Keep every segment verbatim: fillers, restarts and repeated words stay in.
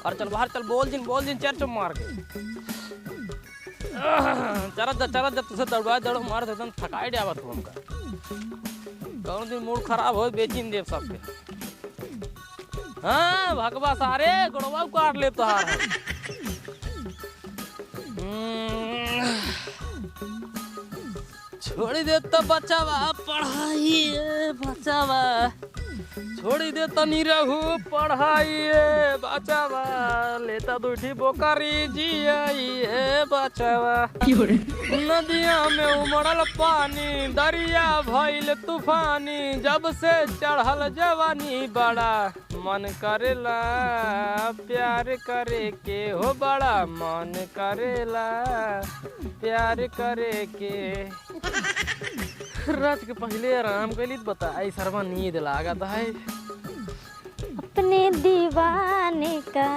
अरे चल बाहर चल, बोल जिन, बोल जिन, चार चुप मार के। चलत जा, चलत जा, तुसे दौड़ा दौड़ मार देतन, थकाई डावत हो हमका। कौन दिन मूड खराब हो, बेचिन देव सबके। हाँ, भगवा सारे, गोड़वा काट ले तोहार। हम्म। छोड़ी दे त बचावा पढ़ाई ए बचावा, छोड़ी दे त निरहू पढ़ाई ए बचावा, लेता दुठी बोकरी जियाई ए बचावा। क्यों रे? नदिया में उमड़ल पानी, दरिया भइल तूफानी, जब से चढ़ल जवानी बड़ा मन करेला प्यार करे के हो, बड़ा मन करेला प्यार करे के। रात के पहिले आराम कैली त बताई सरवा नींद लागत है। अपने दीवाने का,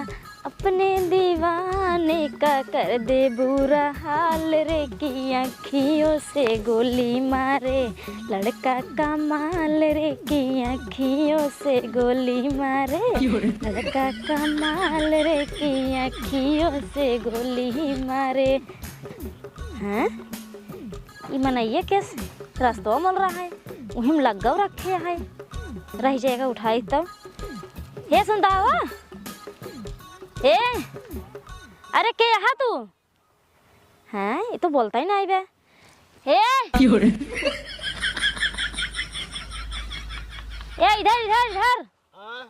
अपने दीवाने का कर दे बुरा हाल रे, कि आँखियों से गोली मारे लड़का कमाल रे, कि आँखियों से गोली मारे लड़का कमाल रे, कि आँखियों से गोली मारे। हैं? ई मनइया केस रस्तवा मल रहा है, उहिम लग्गव रखे है, रह जाएगा उठाई तब। हे सुनता हो? हे, अरे के यहाँ तू? हैं, ये तो बोलता ही नहीं बे। हे, क्यों रे? ए, इधर, इधर, इधर। हाँ?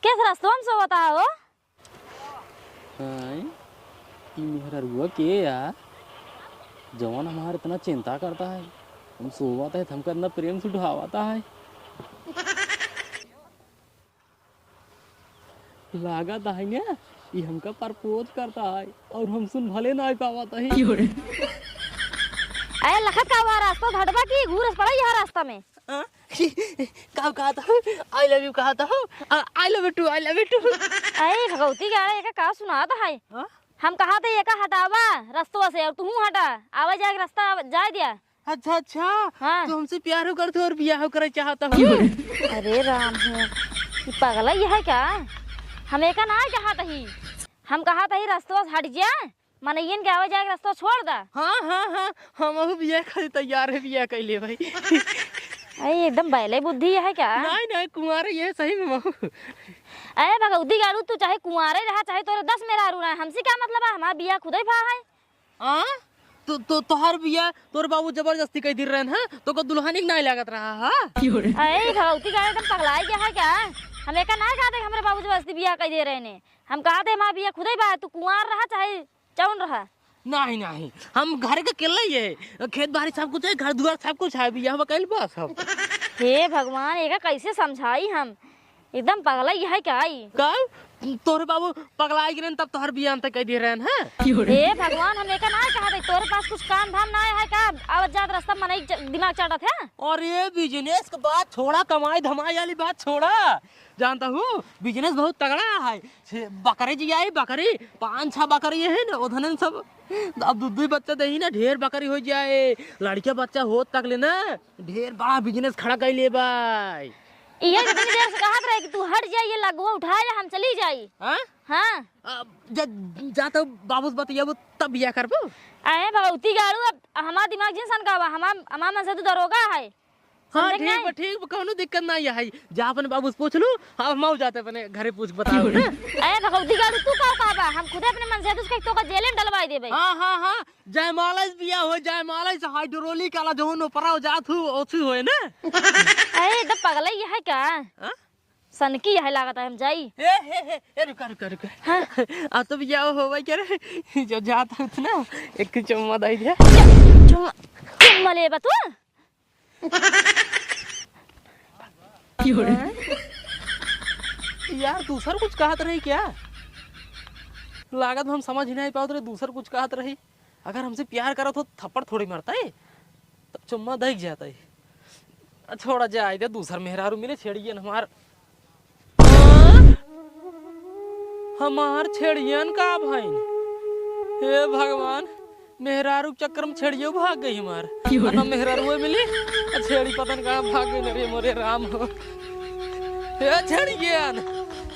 किस रस्तवा में सोवता हो? हैं? ई मेहररुआ के यार, जवन हमार इतना चिंता करता है, हम सोवत है, त हमका इतना प्रेम से उठावता है। लागत है ना, ई हमका propose करता है और हम सुन भले ना पावत है। क्यों रे? अरे लखत का हुआ रास्ता धटबा की घूरस पड़ा यह रास्ता में। हाँ? का कहत हो? I love you कहत हो? आ, I love you too, I love you too। अरे भगवती गाड़ा एका का सुनात है? हाँ? हम कहत है एका हटावा रस्तवा से और तू हटा, आवे जाए के रास्ता आवे, जाए दिया। अच्छा, अच्छा। हाँ। तो हमसे प्यार हो करत हो और बियाह करे चाहत हो? अरे राम हो, ई पगला ये है क्या? हम एका ना कहत ही, हम कहत ही रस्तवा से हट जा, मनइयन के आवे जाए के रस्ता छोड़ दा। हाँ, हाँ, हाँ, हमहू बियाह खातिर तैयार है, बियाह कैले भाई। अरे, एकदम बैले बुद्धि है क्या? नहीं, नहीं, कुंवारे ये सही में महू। अरे भगौती गाड़ू, तू चाहे कुंवारे रहा, चाहे तोरे दस मेहरारू रहा, हमसे क्या मतलब है? हमार बियाह खुदे भा है। हाँ? तो, तो, तोहार बियाह तोर बाबू जबरदस्ती कइ दिर रहन, हाँ? तोका दुल्हनिक नाहीं लागत रहा, हाँ? अरे भगौती गाड़ू, एकदम पगलाई गया है क्या? हम एका ना कहते कि हमरे बाबू जबरदस्ती बियाह कइ दे रहे ने। हम कहते हमार बियाह खुदे भा है, तू कुंवार रहा चाहे जौन रहा। नहीं, नहीं, हम घर के अकेले ही है, खेत बाड़ी सब कुछ है, घर दुआर सब कुछ है, बियाह कैल बस हम। हे भगवान, एका कैसे समझाई हम? एकदम पगला ही है क्या ई? का? तोहरे बाबू पगला आई गिरन तब तोहर बियाह तय कइ दिए रहन, हैं? हे भगवान, हम एका ना कहत है, तोहरे पास कुछ काम धाम ना है का? आवत जात रास्ता मनई च-, दिमाग चाटत है। अरे business के बात छोड़ा, कमाई धमाई वाली बात छोड़ा, जानता हूँ business बहुत तगड़ा है। छे बकरी जी आई, बकरी, पाँच छह बकरी है ना, उधनन सब अब दू दू बच्चा देही ना, ढेर बकरी होइ जाए, लड़के बच्चा होत तक ले ना, ढेर बड़ा business खड़ा कइ लेबा। इहे कितनी देर से कहत रहे कि तू हट जा, ये लगवा उठा ले, हम चली जाई। हाँ? हाँ। अब जा, जा तो बाबू से बतियाबू तब बियाह करबू। अरे भगौती गाड़ू, अब हमार दिमाग जिन सन का बा, हमार, हमार मन से तू दरोगा है। हाँ, समझे कि ठीक नहीं? बा, ठीक बा, कौनो दिक्कत नहीं है। जा अपने बाबू से पूछ लू, अब हम जाते अपने घरे पूछ के बताओ ना। अरे भगौती गाड़ू, तू का कहबा? हम खुदे अपने मन से तुझके तोका जेले में डलवाई देबे। हाँ, हाँ, हाँ, जयमाला से बियाह हो, जयमाला से hydraulic वाला जौन ऊपरा हो जात हो, ओसी होए ना। अरे, एकदम पगला ही है क्या? हाँ? सनकी है लागत है, हम जाई। ए, ए, ए, ए, रुका, रुका, रुका। हाँ। आ तो बियाह होवे के रे, जो जात हो ना, एक चुम्मा दे दे। चुम्मा, चुम्मा लेबा तू? यार, दूसर कुछ कहत रही क्या? लागत हम समझ ही नहीं पावत रहे, दूसर कुछ कहत रही। अगर हमसे प्यार करत हो, थप्पड़ थोड़ी मारता है। तब चुम्मा दई जाता है। छोड़ा जाए दे, दूसर मेहरारू मिले, छेड़ियन हमार। हाँ? हमार छेड़ियन का भइन? हे भगवान, मेहरारू के चक्कर में छेड़ियो भाग गई हमार। क्यों रे? आ ना मेहरारू मिली, आ छेड़ी पता न कहाँ भाग गई रे, मोरे राम हो। ए छेड़ियन,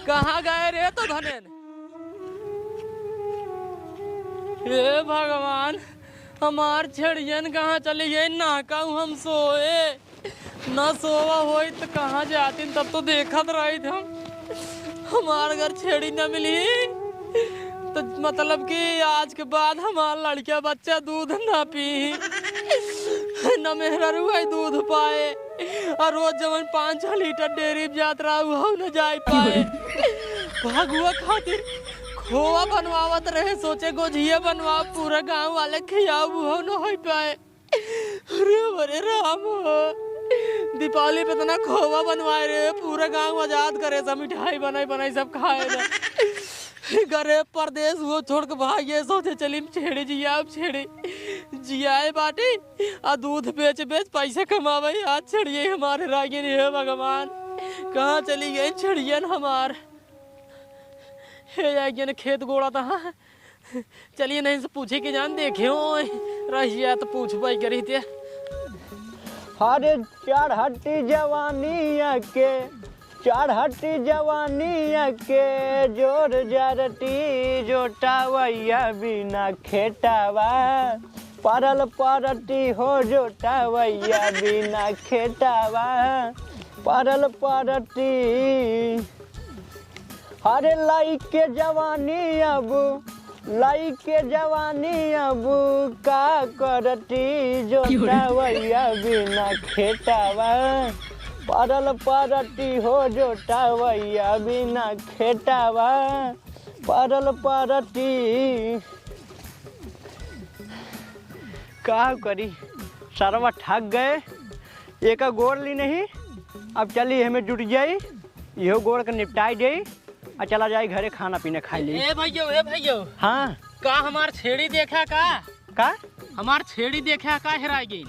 कहाँ गए रे तो धनेन? हे भगवान, हमार छेड़ियन कहाँ चली गई? ना कहूँ हम सोए, ना सोवा होई त कहाँ जातिन, तब तो देखत रहित हम। हमार अगर छेड़ी न मिली त मतलब कि आज के बाद हमार लड़का बच्चा दूध ना पी, न मेहरारू आई दूध पाए। और रोज जवन पाँच छह लीटर डेयरी में जात रहा, उहौ न जाई पाए। भगुआ खातिर खोवा बनवावत रहे, सोचे गोझिया बनवा, पूरा गांव वाले खियाओ, उहौ न होई पाए। अरे, अरे राम हो, दीपावली पे इतना खोवा बनवाए रे, पूरा गांव आजाद करे, सब मिठाई बनाई बनाई सब खाए रे। गरे परदेस वो छोड़ के भागे, सोचे चली छेड़ी जिया, अब छेड़ी जियाए बाटी, आ दूध बेच बेच पैसा कमावे, आज छेड़िए हमारे रागिन, हे भगवान, कहाँ चली गई छेड़ियन हमार? हे रागिन, खेत गोड़ा तहाँ, चलिए नहीं से पूछे के जान देखे हो, रहिया तो पूछबे करी ते। अरे चढ़ती जवानिया के, चढ़ती जवानिया के जोर जरती जोटावैया बिना खेटावा, परल परती हो जोटावैया बिना खेटावा, परल परती। अरे लइके जवानी अब, लइके जवानी अब का करती जोटावैया बिना खेटावा, परल परती हो जोटावैया बिना खेटावा, परल परती। का करी, सरवा थक गए, एका गोड़ ली नहीं, अब चली हमें जुट जाई, इहो गोड़ के निपटाई जाई, आ चला जाई घरे खाना पीना खाई ली। ए भैयो, ए भैयो। हाँ। का हमार छेड़ी देखा का? का? हमार छेड़ी देखा का हेराई गई?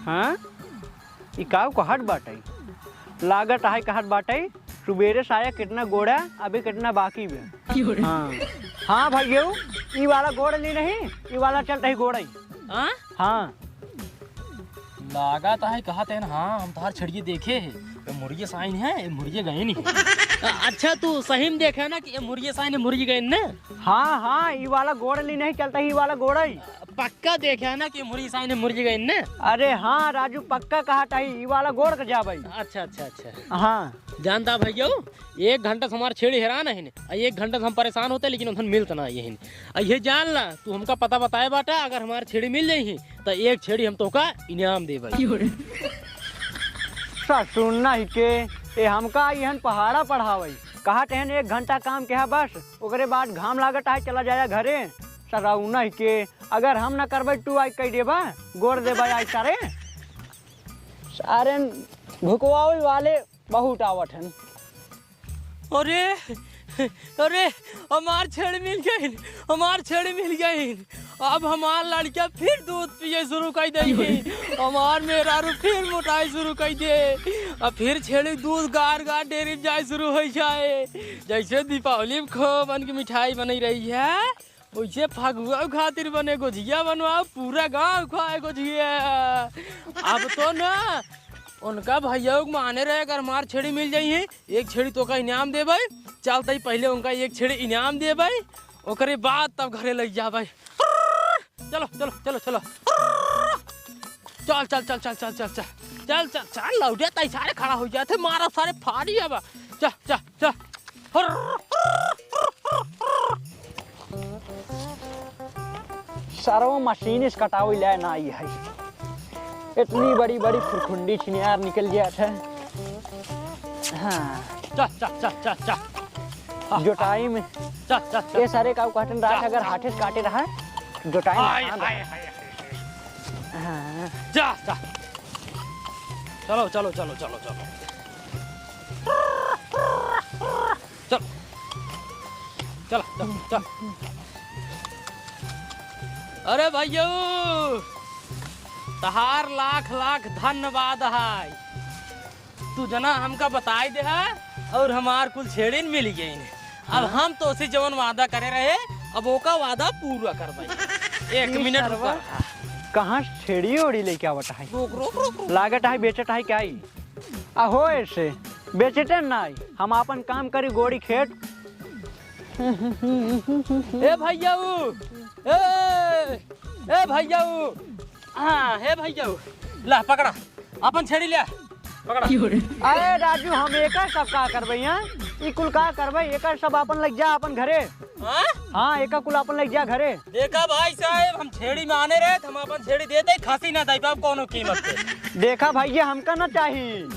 हाँ? ई काऊ कहत बाटई? लागत आहे कहत बाटई, सुबेरे से आया कितना गोड़ा, अभी कितना बाकी बे। हाँ। हाँ भैया, ई वाला गोड़ ली नहीं, ई वाला चलत ही गोड़ई। हाँ? हाँ। लागत आहे कहत है ना, हाँ, हम तोहार छेड़िए देखे है। ये मुर्गे साइन है, ये मुर्गे गए नहीं। अ-, अच्छा, तू सही में देखा ना कि ये मुर्गे साइन है, मुर्गे गए ना? हाँ, हाँ, ई वाला गोड़ ली नहीं चलत ही, ई वाला गोड़ई। पक्का देखा ना कि मुर्गी साइन है, मुर्गी गई ने? अरे हाँ राजू, पक्का कहत ही, ई वाला गोड़ के जाबई। अच्छा, अच्छा, अच्छा। हाँ। जानता भैया, एक घंटा से हमार छेड़ी हैरान है ने, आ एक घंटा से हम परेशान होते, लेकिन उन्हन मिलत ना ये। आ ये जान ला, तू हमका पता बताए बाटा, अगर हमार छेड़ी मिल जाई ही, तो एक छेड़ी हम तोहका इनाम देबई। ससुर नहीं के, ए हमका इहन पहाड़ा पढ़ावई। कहत हन एक घंटा काम किहा बस, ओकरे बाद घाम लागत आहे, चला जाया घरे। ससुर नहीं के, अगर हम ना करबे, तू आई कह देबा, गोड़ देबा आई सारे। सारे भुकवावे वाले बहुत आवत हन। अरे, अरे, हमार छेड़ी मिल गई, हमार छेड़ी मिल गई। अब हमार लड़का फिर दूध पिए शुरू कर देई, हमार मेहरारू फिर मोटाई शुरू कर दे, अब फिर छेड़ी दूध गार गार डेयरी में जाए शुरू हो जाए। जैसे दीपावली में खोबन की मिठाई बनी रही है, वैसे फगुआ खातिर बने गोझिया बनवाओ, पूरा गांव खाए गोझिया। अब तो ना उनका भैया के माने रहे, अगर हमार छेड़ी मिल जाई है, एक छेड़ी तोका इनाम देबे। चलते ही पहले उनका एक छेड़ी इनाम देबे, ओकरे बाद तब घरे लग जाबे। चलो, चलो, चलो, चलो। चल, चल, चल, लौटे ताई सारे खड़ा हो जाते, मारा सारे फाड़ी अब। चल, चल, चल। सरवा मशीन से कटावे लाए ना आई है। इतनी बड़ी बड़ी खुरखुंडी छिनियार निकल गया था। हाँ। चल, चल, चल, चल, चल। जो टाइम चल, चल, चल। ये सारे काऊ कहतन रात चल, अगर चल। हाथे से काटे रहा, जो टाइम हाय, हाथ हाय, हाय, हाय। हाँ। जा, जा। चलो, चलो, चलो, चलो, चलो। चल। चल, चल, चल। अरे भैया, तहार लाख लाख धन्यवाद है। तू जना हमका बताई देहा और हमार कुल छेड़िन मिल गई। अब हाँ। हम तोसे जवन वादा करे रहे, अब ओका वादा पूरा करबे। एक ई मिनट सरवा रुका। कहाँ से छेड़ी ओड़ी लेके आवत है? रुक, रुक, रुक, रुक। लागत है बेचत है क्या ई? आ हो ऐसे, बेचते नाई, हम आपन काम करी गोड़ी खेत। ए भैया ऊ, ए, ए भैया ऊ, हाँ, हे भैया ऊ, ला पकड़ा, आपन छेड़ी ल्या, पकड़ा। अरे राजू, हम एकर सब का करबै, हाँ? ई कुल का करबै? एकर सब आपन लग जा आपन घरे। हाँ? हाँ, एकर कुल आपन लग जा घरे। देखा भाई साहब, हम छेड़ी माने रहे, हम आपन छेड़ी देते, खसी ना दे पाओ कौनो कीमत पे। देखा भैया, हमका ना चाही।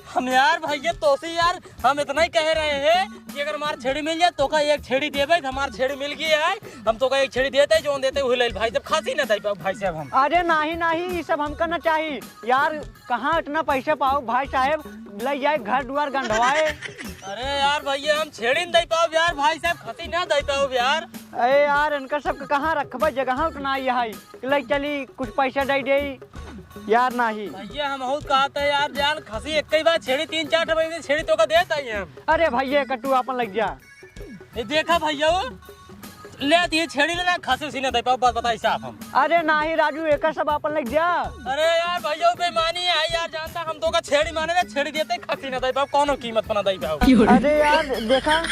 हम यार भैया तोसे यार, हम इतना ही कह रहे हैं कि अगर हमार छेड़ी मिल जाए, तोका एक छेड़ी देबे, हमार छेड़ी मिल गई है, हम तोका एक छेड़ी देते, जोन देते वही ले भाई, जब खसी ना दे पाओ भाई साहब हम। अरे नाही, नाही, ई सब हमका ना चाही यार। कहाँ इतना पैसा पाओ भाई साहब, ले जाए घर दुआर गंधवाए। अरे यार भैया, हम छेड़ी न दे पाओ यार भाई साहब, खसी ना दे पाओ यार। अरे यार, इनका सबके कहाँ रखबे, जगह उतना ही है, ले चली कुछ पैसा दे दे यार। नाही भैया, हम बहुत कहते हैं यार, जान खसी एक ही बार छेड़ी तीन चार ठो छेड़ी तोका देता ही हम। अरे भैया, एक तू आपन लग जा। ये देखा भैया, वो ले ये छेड़ी लेना, खसी उसी ना दे पाओ, बात बताई साफ हम। अरे नाही राजू, एकर सब आपन लग जा। अरे यार भैया, वो बेईमानी है यार, जानता हम तोका छेड़ी माने ना, छेड़ी देते, खसी ना दे पाओ, कौनो कीमत पर ना दे पाओ। अरे यार देखा,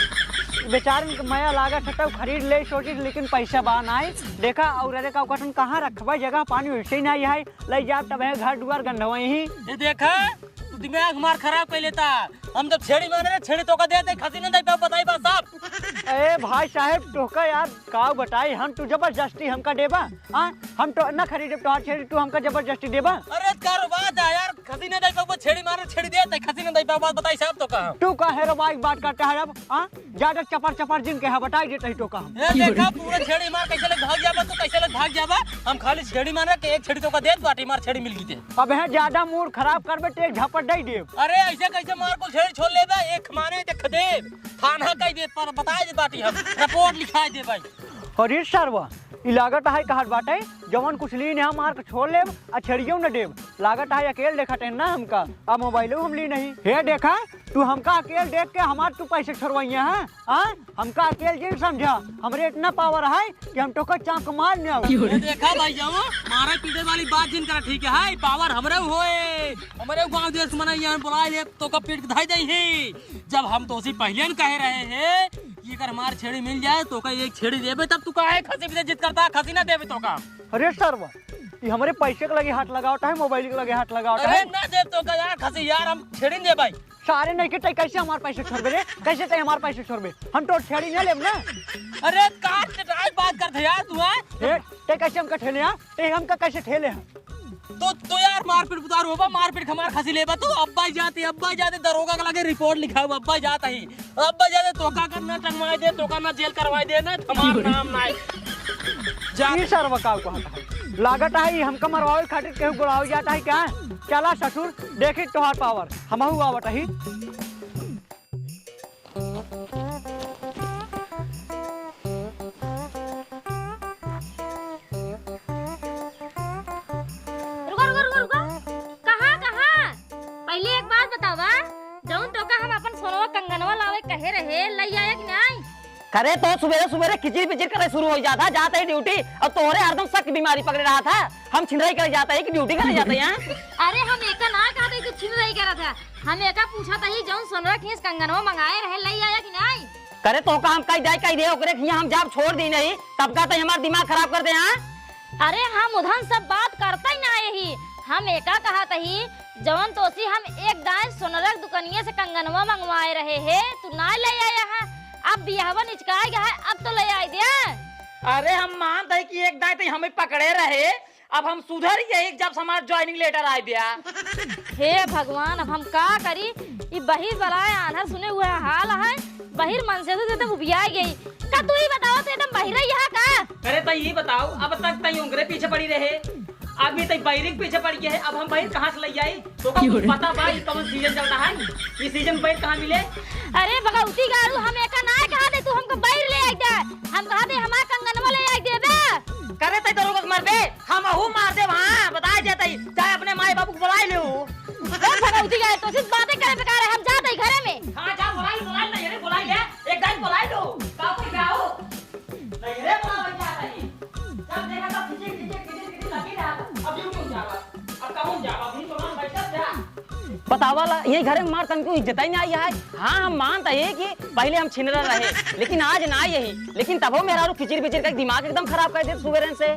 बेचारन के मया लागत है, तब खरीद ले सोचित, लेकिन पैसा बा नाही। देखा, और अरे का कटन कहाँ रखबे, जगह पानी वैसे ही नाही है, ले जा तब है घर दुआर गंधवाई ही। ये देखा, तू दिमाग हमार खराब कर लेता। हम जब छेड़ी मारे, छेड़ी तोका देते, खसी ना दे पाओ, बताई बात साफ। ए भाई साहब, तोका यार का बताई हम, तू जबरदस्ती हमका देबा? हाँ, हम तो ना खरीदे तोहार छेड़ी, तू हमका जबरदस्ती देबा? अरे का रे बात है यार, खसी ना दे पाओ, छेड़ी मारे, छेड़ी देते, खसी ना दे पाओ, बात बताई साफ तोका। तू का हेरो बाइक बात करता है अब, हाँ? ज्यादा चपर चपर जिन के है, बताई देते ही तोका हम। ए देखा, पूरा छेड़ी मार कैसे ले भाग जाबा, तू कैसे ले भाग जाबा? हम खाली छेड़ी मारे के एक छेड़ी तोका देत बाटी, मार छेड़ी मिल गई ते। अब है ज्यादा मूड खराब करबे तो एक झापट दे देब। अरे ऐसे कैसे मार को छेड़ी छोड़ लेबे, एक मारे देख देब। थाना कह दे पर बताए दे बाटी हम, रिपोर्ट लिखाए दे भाई। अरे सरवा, ई लागत है कहत बाटे, जवन कुछ लीन है मार के छोड़ लेब, आ छेड़ियो न देब। लागत है अकेल देखत है ना हमका, आ मोबाइलो हम ली नहीं। हे देखा, तू हमका अकेल देख के हमार तू पैसे छोड़वाइया है, हाँ? हमका अकेल जिन समझा, हमरे इतना पावर है कि हम तोका चाक मार न आवे। ये देखा भाई जाओ, मारे पीटे वाली बात जिन करा ठीक है, पावर हमरे होए, हमरे गांव देश मना यहाँ बुला ले, तोका पीट के धाई दे ही। जब हम तोसी पहले न कहे रहे हैं कि अगर हमार छेड़ी मिल जाए, तोका एक छेड़ी देबे, तब तू काहे खसी पे जिद करता, खसी ना देबे तोका। अरे सरवा, ये हमरे पैसे के लगे हाथ लगावत है, मोबाइल के लगे हाथ लगावत अरे है। ना दे तोका यार, खसी यार, हम छेड़ी न दे भाई। सारे नहीं के तै कैसे हमार पैसे छोड़बे रे? कैसे तै हमार पैसे छोड़बे? हम तो छेड़ी ना लेब ना। अरे काट के आज बात करते यार तू, हैं? ए, तै कैसे हमका ठेले, हाँ? तै हमका कैसे ठेले, हाँ? तो, तो यार मारपीट उतार होबा, मारपीट हमार खसी लेबा तू। अब्बा जाते, अब्बा जाते दरोगा के लगे रिपोर्ट लिखाऊ, अब्बा जाता ही। अब्बा जाते तोका का ना टंगवाए दे, तोका ना जेल करवाए दे, ना हमार नाम ना। जा। ई सरवा का कहत है? लागत है ई हमका मरवावे खातिर केहू बुलावे जाता है क्या? चला ससुर, देखी तोहार पावर, हमहू आवत ही। रुका, रुका, रुका, रुका। कहाँ, कहाँ? पहिले एक बात बतावा, जौन तोका हम अपन सोनवा कंगनवा लावे कहे रहे, लई आया कि नाई? करे तो सुबेरे सुबेरे किचिर पिचिर करे शुरू हो जाता, जाते ही ड्यूटी, और तोहरे हरदम शक बीमारी पकड़े रहा था। हम छिनराई करे जाता है कि ड्यूटी करे जाता है यहाँ? अरे हम एका ना कहते कि छिनराई करा था, हम एका पूछा था ही जौन सोनरा खींच कंगनवा मंगाए रहे, लई आया कि नाई? करे तोका हम कह दे, कह दे ओकरे खिया हम जाब छोड़ दी नहीं, तब का तई हमार दिमाग खराब कर दे, हाँ? अरे हम उधन सब बात करता ही ना यही, हम एका कहत ही जौन तोसी हम एक दाएं सोनरा के दुकनिया से कंगनवा मंगवाए रहे है, तू ना ले आया है, अब बियाहवा निचकाए गया है, अब तो ले आए दे। अरे हम मानत ही कि एक दाएं तई हमें पकड़े रहे, अब हम सुधर यही जब से हमार ज्वाइनिंग लेटर आए बिया। हे भगवान, अब हम का करी? ई बहिर बलाए आन्हर सुने हुए हाल है, बहिर मन से तो एकदम उबिया गई। का तू ही बताओ, तू एकदम बहिर ही है का? अरे तई ही बताओ, अब तक तई उनकरे पीछे पड़ी रहे, अब ये तई बहिर के पीछे पड़ गया है, अब हम बहिर कहाँ से ले आई? तो का कुछ पता बा, ये कौन सीजन चलता है? ये सीजन बहिर कहाँ मिले? अरे भगवती गारू, हम एका ना कहा दे, तू हमको बहिर ले आई दे, हम कहा दे हमार कंगनवा ले आई देबे। करे तई दरोगा के मार दे। हमहू मार देब, हाँ, बताए जात ही। चाहे अपने माई बाबू को बुलाए ले हो। ए भगवती गाय, तो सिर्फ बातें करे बेकार है, हम जात ही घरे में। हाँ, जा बुलाए, बुलाए ले, अरे बुलाए ले, एक दाई बुलाए लो। का कोई जाओ? नहीं रे, बुलाए जात ही। जब देखा तब खिचिक, खिचिक, खिचिक, खिचिक लगी रहा। अब यूं क्यों जावा? अब कहूँ जावा? अभी तो हम बैठा जा। बतावा ला, यही घरे में हमार तनको इज्जत ही ना आई है। हाँ, हम मानत ही कि पहिले हम छिनरा रहे, लेकिन आज ना यही। लेकिन तबो मेहरारू खिचिर बिचिर के दिमाग एकदम खराब कर देत सुबेरन से।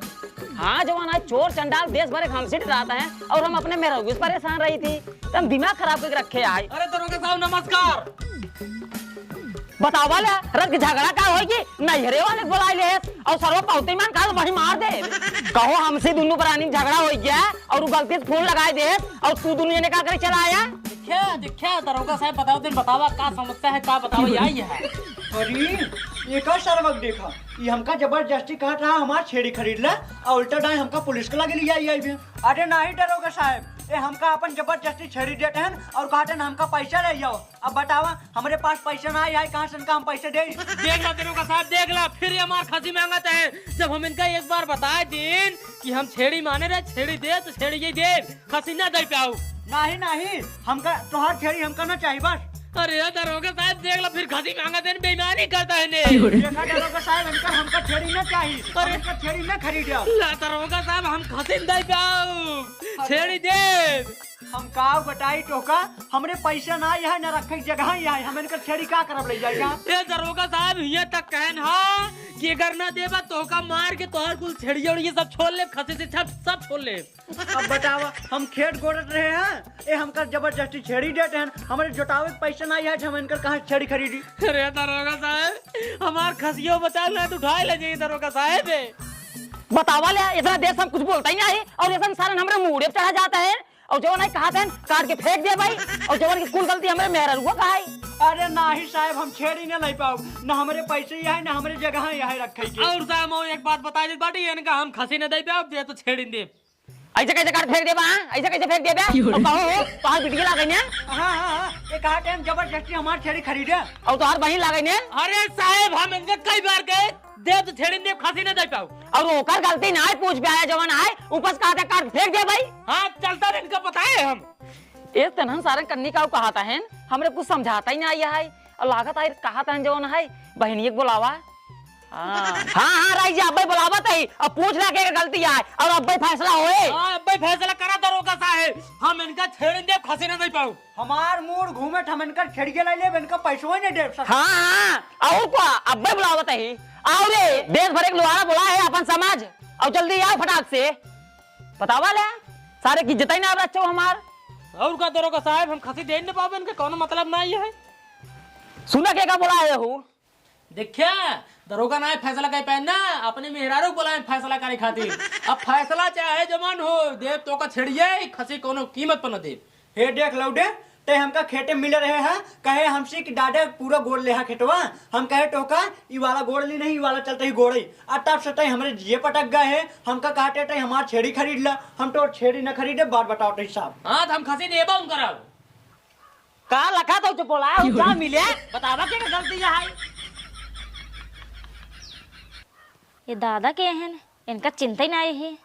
हाँ, जवान आज चोर चंडाल देश भर एक हमसे डराता है और हम अपने मेहरारू से परेशान रही थी, तो हम दिमाग खराब करके रखे आए। अरे दरोगा साहब नमस्कार। बतावा ला, रख झगड़ा का होई कि नैहरे वाले के बोलाए ले और सरवा पौते मान काल वही मार दे। कहो हमसे दोनों प्राणी में झगड़ा हो गया और उ गलती से फोन लगाए दे और तू दोनों जने का करे चला आया? देखा, देखा, दरोगा साहब बताओ दिन बतावा का समस्या है, का बतावा यही है। अरे, ये का सरवा के देखा, ये हमका जबरदस्ती कहत रहा हमार छेड़ी खरीद ला और उल्टा डाय हमका पुलिस के लगे लिया आई भी। अरे नाही दरोगा साहब, ये हमका अपन जबरदस्ती छेड़ी देते हैं और कहते हैं हमका पैसा ले जाओ। अब बतावा, हमरे पास पैसा ना आया है, कहाँ से इनका हम पैसे दे? देख ला दरोगा साहब, देख ला, फिर ये हमार खसी मांगत है। जब हम इनका एक बार बताए दिन कि हम छेड़ी माने रहे, छेड़ी दे तो छेड़ी ही दे, खसी ना दे पाऊ। नाही, नाही, हमका तोहार छेड़ी हमका ना चाहिए बस। अरे दरोगा साहब, देख ला, फिर खसी मांगत है, बेईमानी करता है ने। देखा दरोगा साहब, इनका हमका छेड़ी ना चाहिए, अरे। हमका छेड़ी ना खरीदे। ला दरोगा साहब, हम खसी ना दे पाऊ, अरे। छेड़ी दे। हम का बताई तोहका, हमरे पैसा ना यहाँ, ना रखे के जगह यहाँ, हम इनकर छेड़ी का करब ले जाएगा? ए दरोगा साहब, हियां तक कहन हा कि अगर ना देबा तोहका मार के तोहर कुल छेड़िया उड़िया सब छोड़ ले, खसी से सब, सब छोड़ ले। अब बतावा, हम खेत गोड़त रहे हैं, ए हमकर जबरदस्ती छेड़ी देते हैं, हमरे जोतावे के पैसा ना यहाँ, हम इनकर कहाँ से छेड़ी खरीदी? अरे दरोगा साहब, हमार खसियो बचा ले तो उठाए ले जाइए दरोगा साहब। बतावा ले, इतना देर से हम कुछ बोलता ही नहीं और इतना सारन हमरे मूड़े पे चढ़ा जाता है। और जवन है कहा था काट के फेंक दे भाई, और जवन की कुल गलती हमरे मेहरारू का है। अरे नाही साहब, हम छेड़ी न ले पाओ, न हमरे पैसे ही है, न हमरे जगह ही है रखे के। और साहब, और एक बात बता दे बाटी, इनका हम खसी न दे पाओ, दे तो छेड़ी दे। ऐसे कैसे काट फेंक देबा, हाँ? ऐसे कैसे फेंक देबा? और कहो हो, तोहार बिटिया लागे ने? हाँ, हाँ, हाँ, ये कहा टाइम जबरदस्ती हमार छेड़ी खरीदे। और तोहार बहिन लागे ने? अरे साहब, हम इनके कई बार कहे, दे तो छेड़ी दे, खसी न दे पाओ। और ओकर गलती ना है, पूछ पे आया जवन आए, ऊपर से कहा था काट फेंक दे भाई। हाँ, चलता रहे, इनका बताए हम। ए तनहन सारन कन्नी का कहा था हैं, हमरे कुछ समझाता ही ना आया है। और लागत है कहा था जवन है, बहिनिया के बुलावा। हाँ। हाँ, हाँ, राई जी, अब्बे बुलावत है। अब पूछ ला के गलती आए और अब्बे फैसला होए। हाँ, अब्बे फैसला करा दरोगा साहेब। हम इनका छेड़न देब, खसी न दे पाऊ। हमार मूड़ घूमे, हम इनका छेड़िए ला लेब, इनका पैसवा ही नहीं देब सर। हाँ, हाँ, और का, अब्बे बुलावत है। आओ रे, देश भर एक लोहारा बोला है अपन समाज। और जल्दी आओ फटाक से। बतावा ले, सारे की इज्जत ही ना रखो हमार। और का दरोगा साहेब, हम खसी दे न पावे, इनके कौनो मतलब ना ये है। सुना के का बोला है हो? देखिया, दरोगा ना फैसला कर पाए ना, अपने मेहरारू बुलाए फैसला करे खातिर। अब फैसला चाहे जमान हो, देब तो का छेड़िए, खसी कोनो कीमत पर न देब। हे देख लौडे, ते हमका खेते मिले रहे हैं, कहे हमसे कि दादा पूरा गोड़ लेहा खेतवा, हम कहे तो का, ई वाला गोड़ ली नहीं, ई वाला चलते ही गोड़ई। आ तब से ते हमरे जिए पटक गए है, हमका कहते ते हमार छेड़ी खरीद ला, हम तो छेड़ी न खरीदे, बात बताओ ते साहब। हाँ, तो हम खसी देबा उनकर अब। का लखा तो चुप बोला, हम का मिले? बतावा के गलती है? ये दादा के हैं, इनका चिंता ही ना है।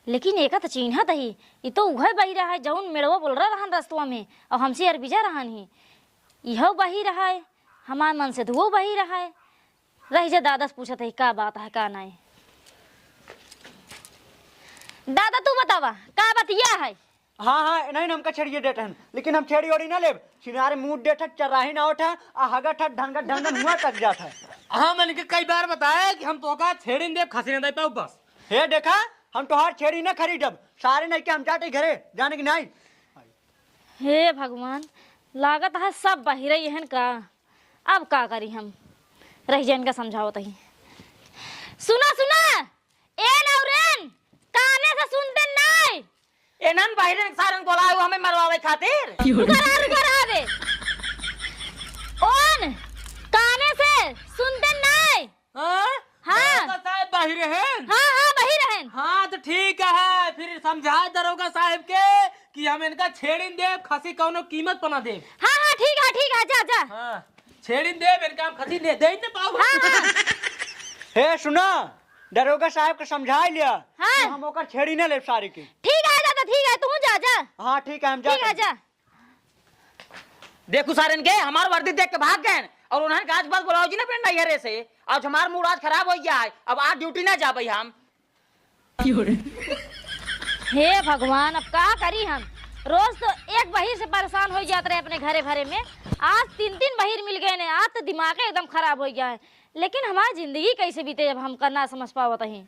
लेकिन एका त चिन्हत ही, ई तो उहे बहिरा है, जौन मेड़वा बोल रहा रहन रस्तवा में, और हमसे अरबिजा रहन ही। इहो बहिरा है, हमार मन से धुओ बहिरा है। रह जा दादा से पूछत ही, का बात है, का नाई। दादा, तू बतावा, का बतिया है? हाँ, हाँ, नहीं, हमका छेड़िए देत हन, लेकिन हम छेड़ी ओड़ी ना लेब। छिनारे मुंह देत है, चराही ना उठा, आ हगत है, ढंगत ढंगन हुआ तक जात है। हम इनके कई बार बताए कि हम तोका छेड़ी न देब, खसी न दे पाऊ बस। हे देखा, हम तोहार छेड़ी ना खरीदब, सारे नहीं के हम जाते घरे, जाने की नहीं। हे भगवान, लागत है सब बहिरे एहन का। अब का करी हम? रह जा इनका समझावत ही। सुना, सुना, ए नौरेन, काने से सुनते नाय। एनन बाहिरन सारन बोलाए हमें मरवावे खातिर। रुका रहा, रुका रहा बे। ओन, काने से सुनते नाय। हाँ? हाँ। दरोगा साहब बाहिर हैं? हाँ, हाँ, बाहिर हैं। हाँ, तो ठीक है, फिर समझा दरोगा साहब के कि हम इनका छेड़िन देब, खसी कौनो कीमत पर ना देब। हाँ, हाँ, ठीक है, ठीक है, जा, जा। हाँ, छेड़िन देब, इनका हम खसी दे, दे ही ना पाओ। हाँ, हाँ। हे, सुना, दरोगा साहब के समझा लिया हाँ। कि हम ओकर छेड़ी ना लेब सारी के। ठीक है, जा, जा, ठीक है, तू जा, जा। हाँ, ठीक है, हम ठीक है, जाते हैं। जा। देखू सारन के, हमार वर्दी देख के भाग गए और उन्हें आज बस बुलाओ जी ना पेंडा ये रे से। आज हमार मूड आज खराब हो गया है, अब आज ड्यूटी ना जाबे हम। हे भगवान, अब का करी हम? रोज तो एक बहिर से परेशान होइ जात रहे अपने घरे भरे में, आज तीन तीन बहिर मिल गए ने। आज तो दिमागे एकदम खराब होइ गया है। लेकिन हमार जिंदगी कैसे बीते जब हमका ना समझ पावत ही।